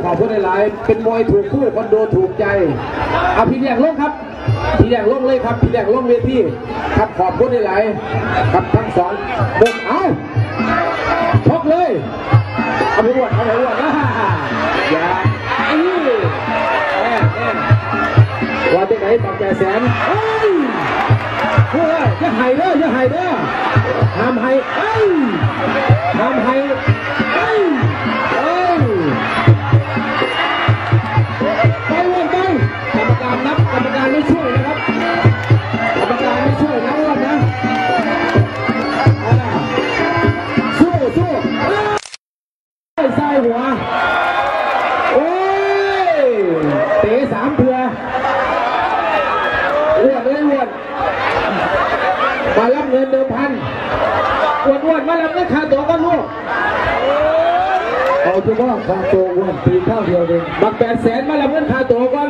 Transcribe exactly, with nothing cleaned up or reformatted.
ขอบคุณหลายๆ เป็นมวยถูกคู่ คนดูถูกใจ เอาพี่เลี้ยงลงครับ พี่เลี้ยงลงเลยครับ พี่เลี้ยงลงเวทีครับ ขอบคุณหลายๆ ครับทั้งสองมุม เอาชกเลย เอาไปอ้วน เอาไปอ้วน อย่า อื้อ แม่ แม่ ว่าจังไหนบักแปดแสน เอ้ย เฮ้ย อย่าให้เด้อ อย่าให้เด้อ ห้ามให้ เอ้ย ห้ามให้ เอ้ย เอ้ย ไปอ้วนไป กรรมการนับ กรรมการไม่ช่วยนะครับ กรรมการไม่ช่วยนะอ้วนนะ อ่า สู้ สู้ ใส่หัว โอ้ย เตะสามเทื่อ อ้วนเอ้ยอ้วน มารับเงินเดิมพัน อ้วนอ้วนมารับเงินค่าตั๋วก่อนลูก เอาเฉพาะค่าตั๋วอ้วนตีเท่าเดียวเอง บักแปดแสนมารับเงินค่าตั๋วก่อน